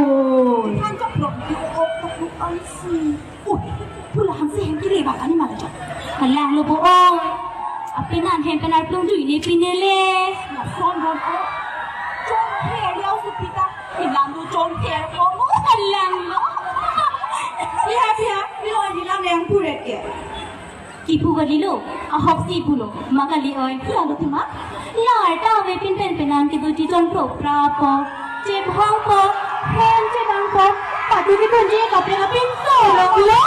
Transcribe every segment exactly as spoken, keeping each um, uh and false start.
Oi. Than chok lo. Oh, oh, oh, oh, si. Oi, pula hanse hem kiri ba kani mala chok. Kalang lo bo oi. Apenan hem pen arplung dui ne pine le. Na son ron o. Chong her ya usu pita. Ilam do chong her ko mo. Kalang lo. Pia, pia. Pia, ilam yang puret ke. Kipu kalilo, ahok si pulo, ma kali oi. Lalo tima? Lar ta ave pin pen penan kedo chichon pro prapo, chep hong po, hem chebang po, patu ke thunje kaprek apin so lo lo.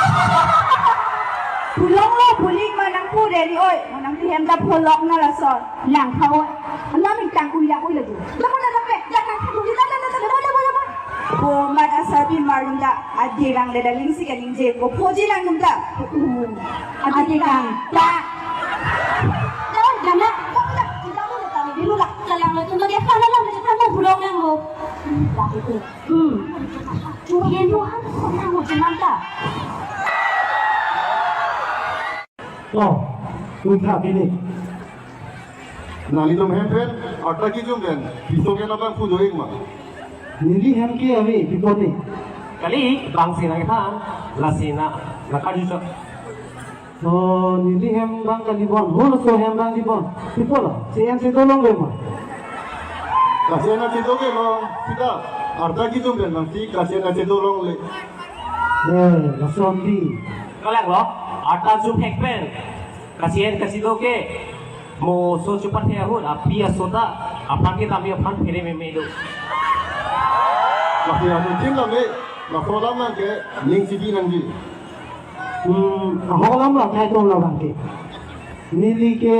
Pulong lo, puling ma nang pu deri oi, ma nang pu hem ta pholok na lason. Lang kha oi. Anam ingtang ui lang ui lagi. Lama na kape, lang nang thang ui lang lang lang lang lang lang lang. Bo mat asar pin mar dum ta, adirang le daling si kaning je, bo phoji lang dum ta. Adirang ta. Dam, dam na. Dam na, dam na, dam na, dam na. Kalang lo tum lagi, kalang lo tum lagi, kalang lo tum lagi. Hmm. Chuhen lo han, kalang lo tum lagi. Oh, tum tha pini. Nanglitum hem pen, arta kijum pen, piso ke nabang pujo ik ma. Neli hem ke ave, pipone. Kali, bang si nang than, lasi na, na karju chok. Oh, neli hem bang kali bon, holo so hem bang di bon. Pipo lo, si en si dolong le ma. Lasi na si doke lo, sita, arta kijum pen, bang si, lasi na si dolong le. Eh, lason di. Kalang lo, arta jum hek pen. Kachien kachido ke, mo so chupat he ahut, api aso ta, aphan ke tami aphan phere meme do. Lasi anutin lame, laso alam nang ke, ning chibi nangji. Hmm, ahok alam lo, thai thom lo bang ke. Neli ke,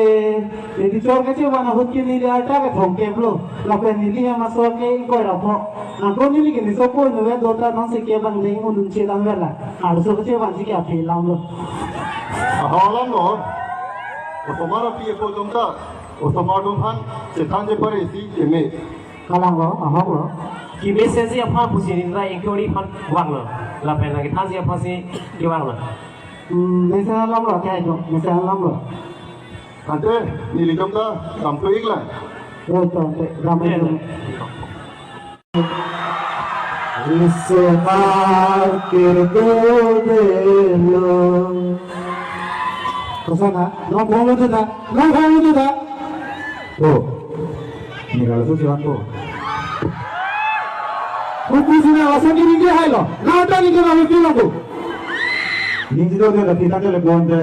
neli chor ke chevan ahut ke neli arta ke thom kep lo. Lapen neli hem asor ke ingkoi ra pho. Nangko neli ke niso ko inove dota nang si ke bang deng undun chelang vela. Arso ke chevan si ke aphi lam lo. Ahok alam lo. Osomar api epo jom ta. Osomar dum han chethan chepare si keme. Kalang lo, ahok lo. Keme si aphan pusi neli ta inquiry aphan vang lo. Lapen nang kethan si aphan si kevang lo. Hmm, mesen alam lo, kaya jo, mesen alam lo. Ante, nelitum ta, dam tu ik lang. Oh, to, ante, dam tu ik lang. Isomar kirdo delo. Koson ha? Nong bong lo tu ta? Nong bong lo tu ta? Oh. Ini kalau tu siwan ko. Kopi sina lason ke ningje hai lo. Nata ningje kami bilang ko. Ningje do dia kita ke lebon de.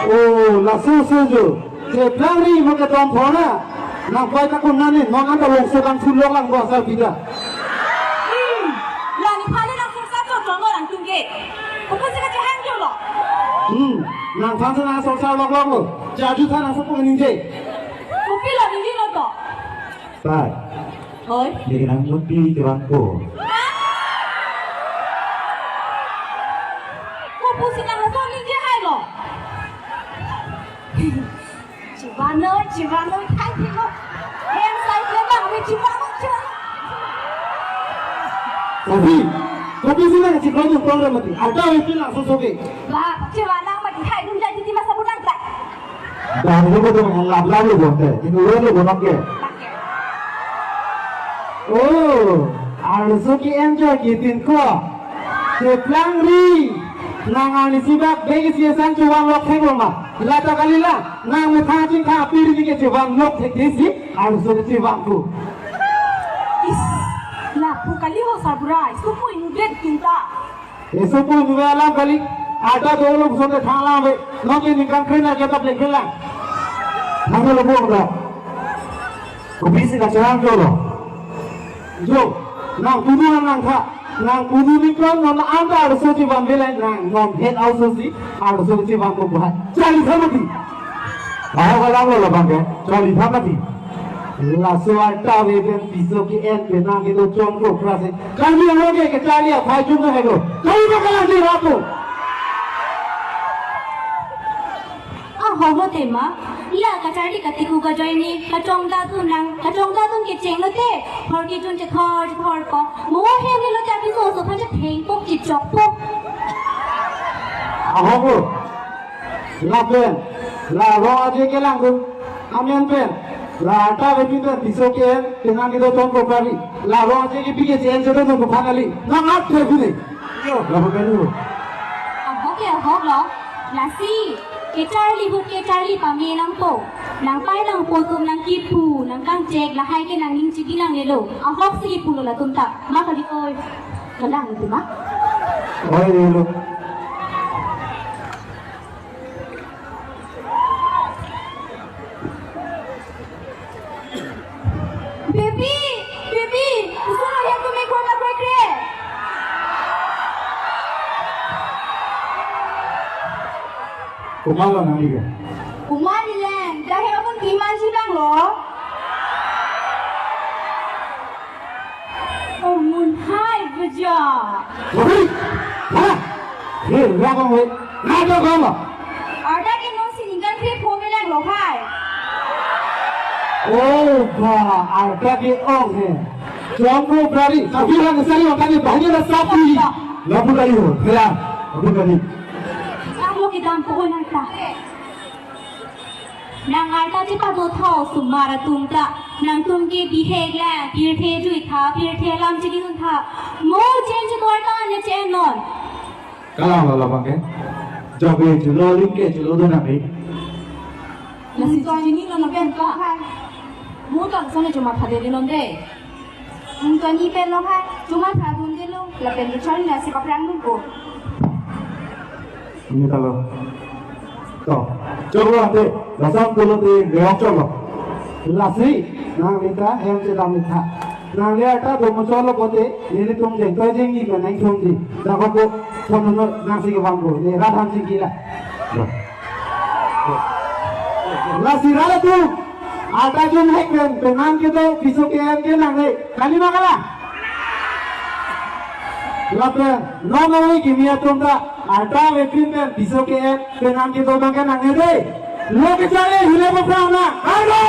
Oh, laso so jo. Cheplang ri mo ke tom phona. Nang pai ta kun nani, nong anta longso kang sulok lang bo asar pida. Hmm. La nephan le nang sungsa chot chot lo nangtum ke. Kopi si kachehang jo lo. Hmm. Nangphan si nang sungsa lok lok lo. Jaju tha nang sopo ningje. Kopi lo ningje lo to. Pai. Oi. Neli nang mut pi kevang ko. Ko pusi nang so ningje hai lo. Chevan noi, chevan noi, thai thilo. Hem sai ke bang, me chevan noi, chevan noi. Kopi, kopi si nang chevan noi, tong ra mati. Arta ave pin laso so ke. Ba, chevan nang mati, hai dum jadi ti masa bulan ta. Dam lo ko dong lap lap lo bonte. Inove lo bonok ke. Oh, arloso ke-en jo ke tin ko. Cheplang ri. Nang arnisi bak begi si esan chevan lok thek lo ma. La ta kali la. Nang methang chingkha apiri ke chevan lok thek ke si. Arloso ke chevan ko. Is, lapu kali ho sarbura. Isko koi inove tum ta. Eso pu inove alam kali, arta dolo puson ke thang alam ave, nong ke ningkan kren arke ta plek lang. Thang lo bong da. Kopi si kachehang jo lo. Jo, nang tudu nang tha, nang tudu ni kon non anta arso si van vela nang non het arso si, arso si van ko buat. Charli tha mati. Ahok alam lo labang ke, charli tha mati. Laso arta ave pen piso ke-en pen nang kedo chong ko kra si. Karbi Anglong ke kacharli aphai chum na hego. Kali na kalang di rapo. Ahok lo tema. La kacharli katiku kajoine kachongdat un nang. Kachongdat un kecheng lo te. Hor kejun chethor chethor po. Mo hem ni lo te apiso so phan chetheng po kechok po. Ahok lo. Lapen, la rong aje kelang dun, amen pen, La arta avepin pen piso ke-en, penang kedo Chongkro Bari. La ro aje ke pike che-en chedo Chongkro Bari. Nang at ke pine. Yo, la bukan lu. Ahok ke ahok lo. Lasi, kecharli ahut kecharli pame nangpo. Nangpai nangpo atum nangkipu, nangkangchek, lahai ke nangning chidi nangnelo. Ahok si kipulo latum ta. Ma kali oi. Kalang itu ma. Oi, lo. Baby, baby, kusun ayah tu mekwa na kwe kre. Komatlo nang ike? Komat ni lang, dahir akun kiman sulang lo. Oh, mun hai beja. Woi, ha? He, ya kong woi. Na do kong lo. Arta ke non si ningkan kre phone lang lo hai. Oh, ba, arta ke ong he. Chongkro Bari, sabi lang sari ong kani bahaya na sabi. Labu tayo, ya, labu kani. Ang lo kedam po nang ta. Nang arta chepado tha osomar atum ta. Nangtum ke bihek lang, pirthe jui tha, pirthe alam chini un tha. Mo chen che dor ta ne chen non. Kalang lo labang ke. Jok ke chulo, ling ke chulo do nang ke. Lasi chini non pen ka. Mo ta sone chuma tha de non de. Nung to ni pen lo hai, chuma tha dun de lo, lapen lo chari na si paprang dun ko. Ini talo. To, choklo ante, lasam tulo te, leok choklo. Lasi, nangli ta, hem chedam ni tha. Nangli arta do mo choklo pote, nelitum jeng to jeng ni kanang thong di. Dako ko, thong no, nang si ke bang ko, ne rat ham si kila. Lasi rat atum. Arta jun hek pen, penang kedo, piso ke-en ke nangne. Kali ma kalang? Lapen, non noi kimi atum ta, arta avepin pen, piso ke-en, penang kedo abang ke nangne de. Lo kechale, hile paprang na. Ayo!